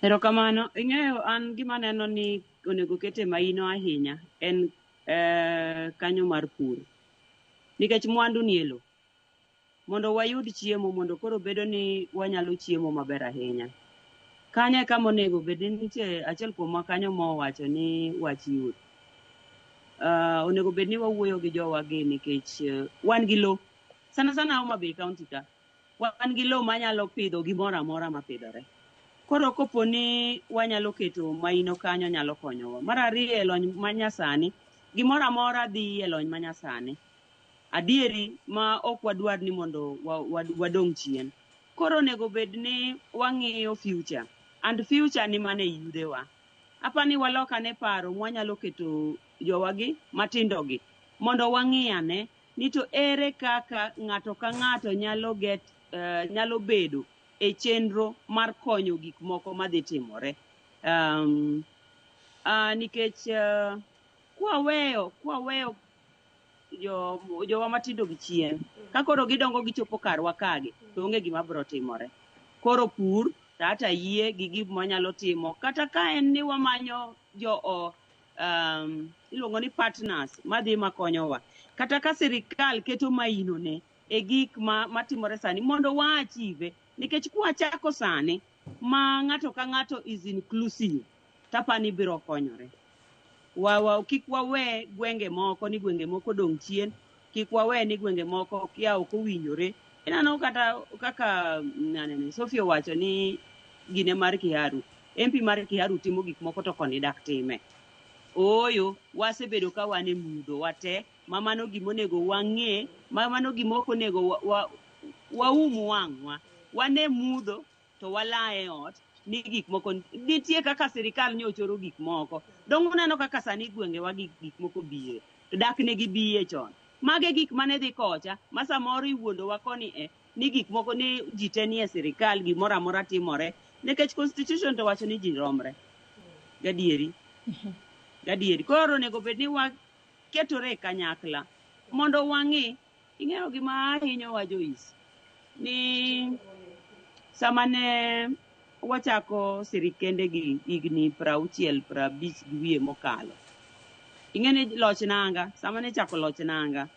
Erokamano. Ing'eyo an gima aneno ni onego kete maino ahinya en kanyo mar pur. Nikech mwandu nie lo. Mondo wayud chiemo mondo koro bedo ni wanyalo chiemo maber ahinya. Kanyo e kama onego bed ni nitie achiel kuomwa kanyo mowacho ni wach youth. Onego bed ni wawuoyo gi jowa gi nikech wan gi lo. Sana sana Homa Bay County ka. Wan gi lo manyalo pidho gimoro amora mapidhore. Koro kopo ni wanyalo keto maino kanyo nyalo konyowa. Mar ariyo e lony manyasani, gimoro amora dhi e lony manyasani. Adieri ma ok wadwar ni mondo wadong' chien. Koro onego bed ni wang'iyo future and future ni mana e yudhewa. Apa ni walok ane paro mwanyalo keto jowagi matindo gi mondo wang'i ane ni to ere kaka ng'ato ka ng'ato nyalo get nyalo bedo e chenro mar konyo gik moko madhi timore. Nikech kwaweyo jowa matindo gi chien, ka koro gidongo gichopo karwa kagi, to onge gima biro timore. Koro pur to ata yie gi gik mwanyalo timo, kata ka en ni wamanyo jo iluongo ni partners madhi makonyowa. Kata ka sirikal keto maino ne e gik matimore sani mondo wa achieve, nikech kwachako sani ma ng'ato ka ng'ato is inclusive, tapani biro konyore. Kik wawe gwenge moko ni gwenge moko odong' chien, kik wawe ni gwenge moko kia ok owinjore. Ineno kata kaka nanene, Sophie owacho ni gine mar Kiharu, MP mar Kiharu timo gik moko to koni dak time. Ooyo, wasebedo ka wan e mudho wate, ma mano gima onego wang'e, ma mano gima ok onego waum wang'wa. Wan e mudho to wala e ot ni gik moko nitie kaka sirikal nyochoro gik moko. Dong' uneno kaka sani gwengewa gi gik moko bire, to dak ne gibiye chon. Mage gik mane dhi kocha, ma samoro iwuondowa koni e ni gik moko ni ji te nie sirikal, gimoro amora timore. Nikech constitution to wacho ni ji romre. Gadieri. Gadieri. Koro onego bed ni waketore e kanyakla mondo wang'i. Ing'eyo gima hinyowa Joyce, ni sama ne wachako sirikende gi higni 60 50 gi wiye mokalo. Ing'e ni loch nanga, sama ne chako loch nanga,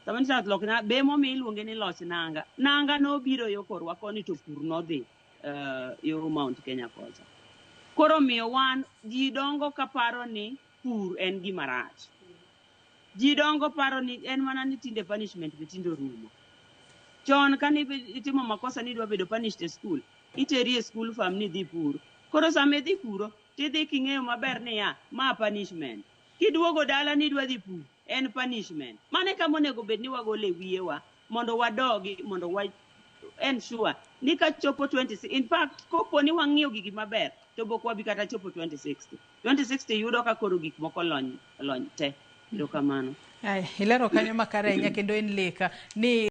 sama ne chako loch nanga, be momiyo iluonge ni loch nanga. Nanga nobiro yo korwa koni to pur nodhi yo Mount Kenya kocha. Koro miyo wan ji dongo kaparo ni pur en gima rach. Ji dongo paro ni en mana ni tinde punishment be tinde orumo. Chon kane itimo makosa ni idwa bedo punished e school, iteri e school farm ni idhi pur. Koro sama idhi puro, tidhi king'eyo maber niya, ma punishment. Kiduogo dala ni idwa dhi pur, en punishment. Mano e kama onego bed ni wagolo e wiyewa mondo wadogi, mondo wa ensure ni ka chopo 20, in fact, kopo ni wang'iyo gigi maber, to bok wabi kata chopo 2060. 2060 yudo ka koro gik moko lony, lony te. Erokamano. Ai, ilero kanyo makare ahinya kendo en leka ni.